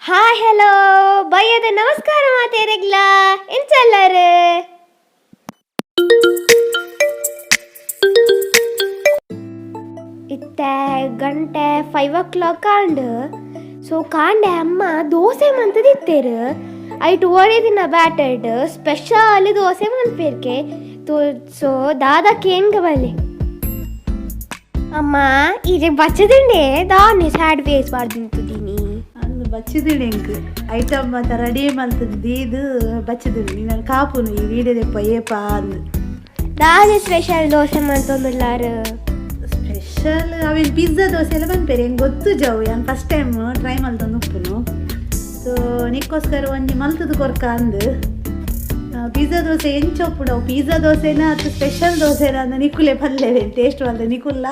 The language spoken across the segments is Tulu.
ಹಾಯ್ ಹಲೋ ಬಯ್ಯದ ನಮಸ್ಕಾರ ಮಾತೇರೆಗ್ಲಾ ಎಂಚಲ್ಲಾರು. ಇತ್ತೆ ಗಂಟೆ 5 o'clock and. So ಕಾಂಡೆ ಅಮ್ಮ ದೋಸೆ ಮಂತದಿತ್ತೇರು. ಐಟ್ ದಿನ ಬ್ಯಾಟರ್ಡ್ ಸ್ಪೆಷಲ್ ದೋಸೆ ಮನ್ಪೇರ್ಕೆ. ಸೊ ದಾದಾ ಕೇನ್ಗ ಬಲೆ ಅಮ್ಮ ಇರೆ ಬಚ್ಚದಿಂಡೆ ದಾನೆ ಸ್ಯಾಡ್ ಫೇಸ್ ಬಾರ್ದಿಂತುದೀನಿ. ಅಂದು ಬಚ್ಚಿದಿಡಿ ಎಂಕ್ ಐಟಮ್ ಮಾತ ರೆಡಿ ಮಲ್ತದ ದೀದು ಬಚ್ಚಿದಿಡಿ. ನೀನು ಕಾಪುನು ಈ ವೀಡಿಯೋದೆಪ್ಪ ಏಪ ಅಂದು. ದಾನೆ ಸ್ಪೆಷಲ್ ದೋಸೆ ಮಂತೊಂದುಲ್ಲಾರು? ಸ್ಪೆಷಲ್ ಅವೇನು ಪಿಜ್ಜಾ ದೋಸೆ ಎಲ್ಲ ಪನ್ಪೇರು. ಹೆಂಗೆ ಗೊತ್ತು ಜವು, ಯಾನ್ ಫಸ್ಟ್ ಟೈಮ್ ಟ್ರೈ ಮಲ್ತೊಂದು ಉಪ್ಪುನು. ಸೊ ನಿಕ್ಕೋಸ್ಕರ ಒಂಜಿ ಮಲ್ತದ ಕೊರ್ಕ ಅಂದು. ಪಿಜ್ಜಾ ದೋಸೆ ಎಂಚ ಉಪ್ಪುಡು ಅವು ಪಿಜ್ಜಾ ದೋಸೆನ ಅದು ಸ್ಪೆಷಲ್ ದೋಸೆನ ಅಂದ ನಿಕ್ಕುಲೆ ಪಲ್ಲೆ ಟೇಸ್ಟ್ ಮಲ್ತೆ ನಿಕುಲ್ಲ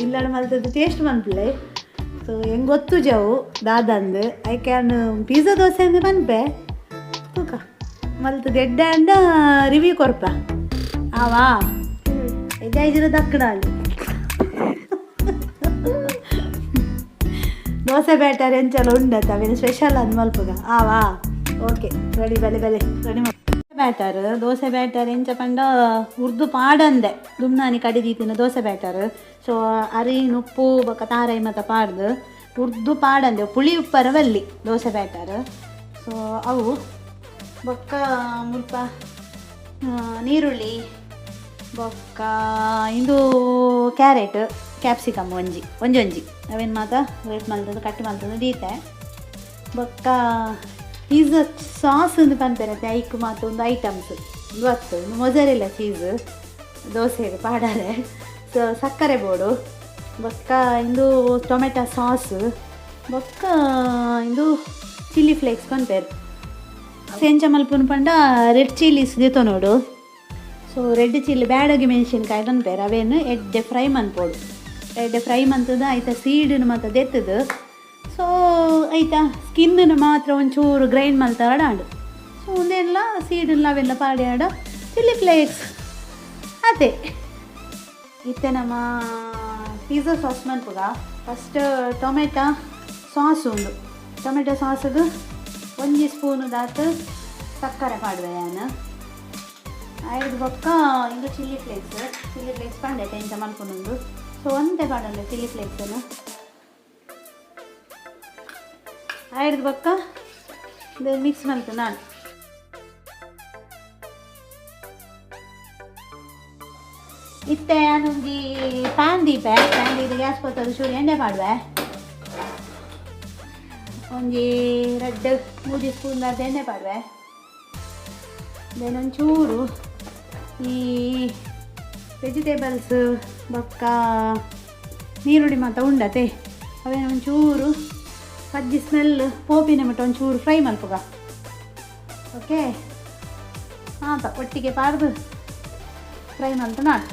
ಇಲ್ಲಡ ಮಲ್ತದ್ದು ಟೇಸ್ಟ್ ಮನ್ಪುಲೆ. ಸೊ ಹೆಂಗೆ ಗೊತ್ತು ಜವು ದಾದಂದು I can pizza dosa ಅಂದು ಪನ್ಪೆ. ತೂಕ ಮಲ್ತದ ಎಡ್ಡೆ ಅಂಡ ರಿವ್ಯೂ ಕೊರ್ಪ ಆವಾ. ಎಜ್ಜಾಯಿಜಿರ ದಕ್ಕಡ ದೋಸೆ ಬ್ಯಾಟರ್ ಎಂಚಲ ಉಂಡತ್ತ ಅವೇನು ಸ್ಪೆಷಲ್ ಅಂದ್ ಮಲ್ಪುಗ ಆವಾ. Okay, ready. ಬಲೆ ಬಲೆ ರೆಡಿ. ಬ್ಯಾಟರ್, ದೋಸೆ ಬ್ಯಾಟರ್ ಎಂಚ ಪಂಡ ಉರ್ದು ಪಾಡಂದೆ ದುಮ್ನಾನಿ ಕಡಿದೀತಿನ ದೋಸೆ ಬ್ಯಾಟರ್. ಸೊ ಅರಿನ್ ಉಪ್ಪು ಬೊಕ್ಕ ತಾರೈ ಮತ ಪಾಡ್ದು ಉರ್ದು ಪಾಡಂದೆ, ಪುಳಿ ಉಪ್ಪರವಲ್ಲಿ ದೋಸೆ ಬ್ಯಾಟರ್. ಸೊ ಅವು ಬೊಕ್ಕ ಮುಲ್ಪ ನೀರುಳ್ಳಿ ಬೊಕ್ಕ ಇಂದು ಕ್ಯಾರೆಟ್, ಕ್ಯಾಪ್ಸಿಕಮ್ ಒಂಜಿ ಒಂಜಿ ಒಂಜಿ ಅವೇನು ಮಾತ ವೇಟ್ ಮಲ್ತದ್ದು ಕಟ್ ಮಲ್ತದ್ದು ದೀತೆ. ಬೊಕ್ಕ ಪಿಜ್ಜಾ ಸಾಸ್ ಒಂದು ಪನ್ಪೆರತ್ತೆ, ಐಕ್ ಮಾತ ಒಂದು ಐಟಮ್ಸ್ ಗೊತ್ತು, ಮೊಜರೆಲ್ಲ ಚೀಸ್ ದೋಸೆಗೆ ಪಾಡರೆ. ಸೊ ಸಕ್ಕರೆ ಬೋಡು, ಬೊಕ್ಕ ಇಂದು ಟೊಮೆಟೊ ಸಾಸ್, ಬೊಕ್ಕ ಇಂದು ಚಿಲ್ಲಿ ಫ್ಲೇಕ್ಸ್ ಪನ್ಪೇರು. ಎಂಚ ಮಲ್ಪುನು ಪಂಡ ರೆಡ್ ಚಿಲ್ಲೀಸ್ ನೋಡು. ಸೊ ರೆಡ್ ಚಿಲ್ಲಿ, ಬ್ಯಾಡಗಿ ಮೆಣಸಿನ್ಕಾಯಿ ಪನ್ಪೇರು. ಅವೇನು ಎಡ್ಡೆ ಫ್ರೈ ಮನ್ಪೋಡು. ಎಡ್ಡೆ ಫ್ರೈ ಮಂತದ ಐತ ಸೀಡನ್ನು ಮಾತ ದೆತ್ತದು. ಸೊ ಐತ ಸ್ಕಿನ್ನನ್ನು ಮಾತ್ರ ಒಂಚೂರು ಗ್ರೈಂಡ್ ಮಲ್ತಾಡ ಆಂಡು. ಸೊ ಒಂದೆಲ್ಲ ಸೀಡನ್ನ ಅವೆಲ್ಲ ಪಾಡಿ ಆಡ ಚಿಲ್ಲಿ ಫ್ಲೇಕ್ಸ್ ಅದೇ. ಇತ್ತೆ ನಮ್ಮ ಪಿಜ್ಜಾ ಸಾಸ್ ಮನ್ಪುಗ. ಫಸ್ಟ್ ಟೊಮೆಟೊ ಸಾಸ್ ಉಂಡು. ಟೊಮೆಟೊ ಸಾಸ್ಗೆ ಒಂಜಿ ಸ್ಪೂನು ದಾತ್ ಸಕ್ಕರೆ ಪಾಡುವೆ ಯಾನ್. ಐದು ಬೊಕ್ಕ ಇಂದು ಚಿಲ್ಲಿ ಫ್ಲೇಕ್ಸ್. ಚಿಲ್ಲಿ ಫ್ಲೇಕ್ಸ್ ಪಂಡೆ ಎಂಚ ಮಲ್ಪುನುಂದು. ಸೊ ಒಂತೆ ಪಾಡಂದೆ ಚಿಲ್ಲಿ ಫ್ಲೇಕ್ಸನ್ನು. ಐದು ಬೊಕ್ಕ ಮಿಕ್ಸ್ ಮಲ್ತು ನಾನು. ಇತ್ತೆ ಯಾನೊಂಜಿ ಪ್ಯಾನ್ ದೀಪೆ. ಪ್ಯಾನ್ ದೀದು ಗ್ಯಾಸ್ ಪತ್ತದು ಚೂರು ಎಣ್ಣೆ ಪಾಡುವೆ. ಒಂಜಿ ರಡ್ಡ್ ಮೂಜಿ ಸ್ಪೂನ್ ದಾತ್ ಎಣ್ಣೆ ಪಾಡುವೆ. Then ಒಂಚೂರು ಈ ವೆಜಿಟೇಬಲ್ಸ್ ಬೊಕ್ಕ ನೀರುಳ್ಳಿ ಮಾತ ಉಂಡತೆ, ಅವೇನು ಒಂಚೂರು ಪಜ್ಜಿ ಸ್ಮೆಲ್ ಪೋಪಿನ ಮಟ್ಟ ಒಂಚೂರು ಫ್ರೈ ಮಲ್ಪುಗ. ಓಕೆ, ಆತ ಒಟ್ಟಿಗೆ ಪಾಡ್ದು ಫ್ರೈ ಮಲ್ತು ನಾನು.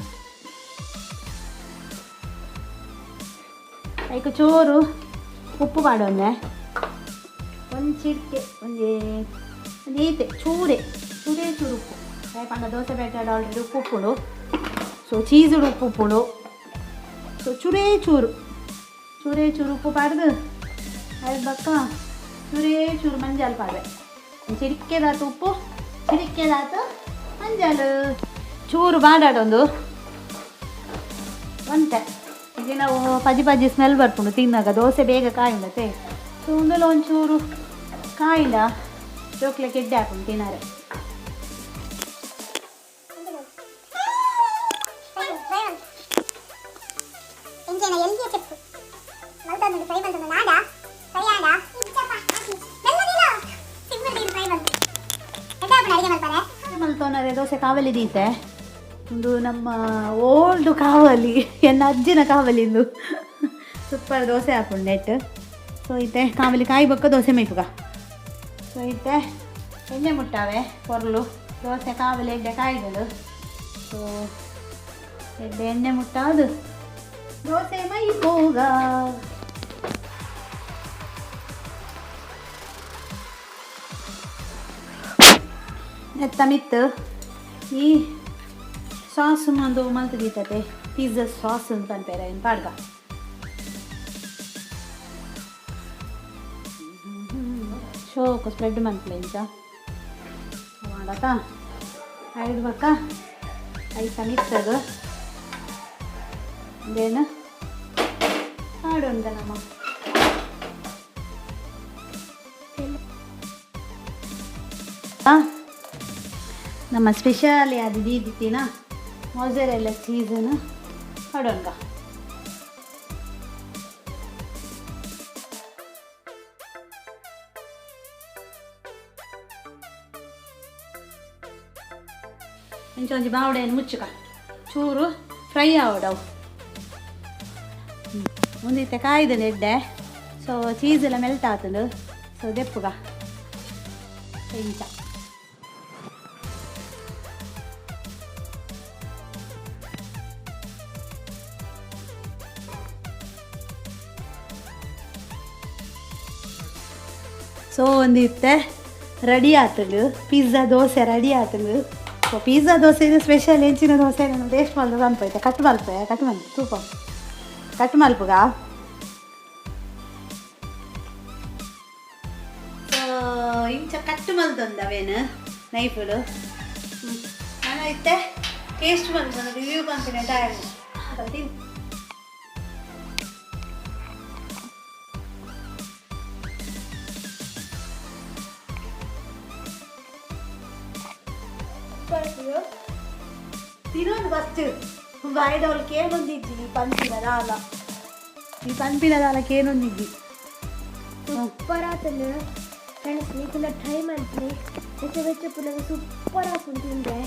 ಐಕ್ ಚೂರು ಉಪ್ಪು ಪಾಡೊಂದೆ, ಒಂದು ಚಿಟಿಕೆ, ಒಂಜಿ ಒಂಜಿ ಈತೆ ಚೂರೆ ಚೂರೇ ಚೂರು ಉಪ್ಪು. ಪಂಡ ದೋಸೆ ಬ್ಯಾಟರ್ ಆಲ್ರೆಡಿ ಉಪ್ಪು ಉಪ್ಪುಂಡು. ಸೊ ಚೀಸುಡು ಉಪ್ಪು ಉಪ್ಪುಂಡು. ಸೊ ಚೂರೇ ಚೂರು ಚೂರೇ ಚೂರು ಉಪ್ಪು ಪಾಡ್ದು ಅದ್ರ ಬೊಕ್ಕ ಚೂರೇ ಚೂರು ಮಂಜಾಲ್ ಪಾಡ್ವೆ. ಚಿಟಿಕೆದಾತು ಉಪ್ಪು, ಚಿಟಿಕೆದಾತು ಮಂಜಾಲು ಚೂರು ಬಾಡಾಡೊಂದು ಒಂತೆ. ಈಗ ನಾವು ಪಜಿ ಪಜಿ ಸ್ಮೆಲ್ ಬರ್ಪುಂಡು ತಿನ್ನಾಗ. ದೋಸೆ ಬೇಗ ಕಾಯುಂಡತೆ. ಸೊ ಒಂದಲ್ಲ ಒಂಚೂರು ಕಾಯಿಂಡ ಜೋಕ್ಲೆ ಕೆಡ್ಡೆ ಹಾಕೊಂಡು ತಿನ್ನಾರೆ. ಮಲ್ತೋನರೆ ದೋಸೆ ಕಾವಲಿ ದೀತೆ. ಒಂದು ನಮ್ಮ ಓಲ್ಡ್ ಕಾವಲಿ, ಎನ್ನ ಅಜ್ಜಿನ ಕಾವಲಿಂದು. ಸೂಪರ್ ದೋಸೆ ಹಾಕೊಂಡು ನೆಟ್. ಸೊ ಇತ್ತೆ ಕಾವಲಿ ಕಾಯಿ ಬೊಕ್ಕ ದೋಸೆ ಮೈಪುಗ. ಸೊ ಇತ್ತೆ ಎಣ್ಣೆ ಮುಟ್ಟಾವೆ ಕೊರ್ಲು. ದೋಸೆ ಕಾವಲಿ ಎಡ್ಡೆ ಕಾಯಿಗಳು. ಸೊ ಎಡ್ಡೆ ಎಣ್ಣೆ ಮುಟ್ಟಾದು ದೋಸೆ ಮೈಪುಗ. ನೆತ್ತ ಮಿತ್ತು ಈ ಸಾಸ್ ಒಂದು ಮಲ್ತ್ ದೀತತೆ, ಪಿಜ್ಜಾ ಸಾಸ್ ಅಂತ ಪನ್ಪೇರ, ಏನು ಪಾಡ್ಗ. ಶೋಕು ಸ್ಪ್ರೆಡ್ ಮನ್ಪುಲೆ ಇಂಚ ಮಾಡತ. ಐದು ಬಕ್ಕ ಐತ ಮಿತ್ತದು ಅದೇನು ಹಾಡುಂದ ನಮ್ಮ. ನಮ್ಮ ಸ್ಪೆಷಲ್ ಅದು ದೀದಿತ್ತಿನ ಮೊಜರೆಲ್ಲ ಚೀಸನ್ನು ಹಾಡೋಣ. ಇಂಚ ಒಂಜಿ ಬಾವಡೆಯನ್ನು ಮುಚ್ಚುಕ, ಚೂರು ಫ್ರೈ ಆವಡವು. ಒಂದಿತ್ತೆ ಕಾಯ್ದು ಎಡ್ಡೆ. ಸೊ ಚೀಸ್ ಎಲ್ಲ ಮೆಲ್ಟ್ ಆತಂಡು. ಸೊ ದೆಪ್ಪುಗ ಇಂಚ. ಸೊ ಒಂದಿತ್ತೆ ರೆಡಿ ಆತಂಡು, ಪಿಜ್ಜಾ ದೋಸೆ ರೆಡಿ ಆತಂಡು. ಸೊ ಪಿಜ್ಜಾ ದೋಸೆ ಇದು ಸ್ಪೆಷಲ್ ಹೆಂಚಿನ ದೋಸೆ. ನಾನು ಟೇಸ್ಟ್ ಮಲ್ದು ಪನ್ಪೈತೆ. ಕಟ್ ಮಲ್ಪೆ, ಕಟ್ ಮಲ್ಪ, ತೂಪ ಕಟ್ ಮಲ್ಪುಗ. ಸೊ ಇಂಚ ಕಟ್ ಮಲ್ತೊಂದು ಅವೇನು ನೈಫುಡು. ನಾನು ಇತ್ತೆ ಟೇಸ್ಟ್ ಮಲ್ಪುನ, ರಿವ್ಯೂ ಪನ್ಪಿನ ಟೈಮ್. ತಿನ್. ತಿನ್ನೋದು ಫಸ್ಟ್ ಬಾಯ್ದವಳಿಗೆ ಏನೊಂದಿಜ್ಜಿ. ಈ ಪನ್ಪಿನ ದಾಲ, ಈ ಪನ್ಪಿನ ದಾಲಕ್ಕೆ ಏನೊಂದಿಜ್ಜಿ. ಸೂಪರ್ ಆತಂಡು ಫ್ರೆಂಡ್ಸ್, ನೀಕುಲ ಟ್ರೈ ಮಾಡ್ತೀನಿ. ಬೆಚ್ಚ ಬೆಚ್ಚ ಪುನಃ ಸೂಪರ್ ಆಪುಂಡು ತಿಂದರೆ.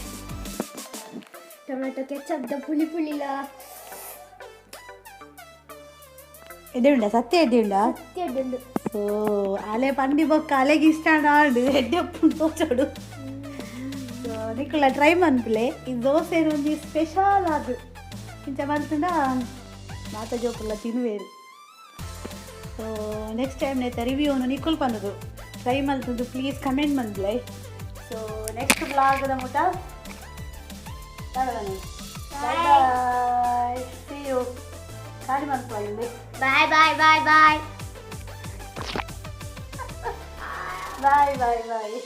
ಟೊಮೆಟೊ ಕೆಚಪ್ದ ಪುಳಿ ಪುಳಿಲ. ಎಡ್ಡೆ ಉಂಡ, ಸತ್ಯ ಎಡ್ಡೆ ಉಂಡ. ಸತ್ಯ ಎಡ್ಡೆ. ಸೊ ಅಲೆ ಪಂಡಿ ಬೊಕ್ಕ ಅಲೆಗೆ ಇಷ್ಟ ಆಡು ಎಡ್ಡೆ ಉಪ್ಪು ತೋಚೋಡು. ಸೊ ನಿಕ್ಕುಲ ಟ್ರೈ ಮನ್ಪುಲೆ. ಈ ದೋಸೆ ಒಂಜಿ ಸ್ಪೆಷಲ್ ಅದು ಇಂಚ ಮಲ್ತುಂಡ ಮಾತ ಜೋಕುಲ್ಲ ತಿನ್ನುವೇರು. ಸೊ ನೆಕ್ಸ್ಟ್ ಟೈಮ್ ನೇತ ರಿವ್ಯೂನು ನಿಕ್ಕುಲ್ ಪನ್ನದು. ಟ್ರೈ ಮಲ್ತುಂಡು ಪ್ಲೀಸ್ ಕಮೆಂಟ್ ಮನ್ಪುಲೆ. ಸೊ ನೆಕ್ಸ್ಟ್ ಬ್ಲಾಗ್ದ ಮುಟ ಬಾಯ್ ಬಾಯ್, ಸಿ you. ಖಾಲಿ ಮನ್ಪುವಲ್ಲಿ. Bye bye bye bye. Bye bye boy.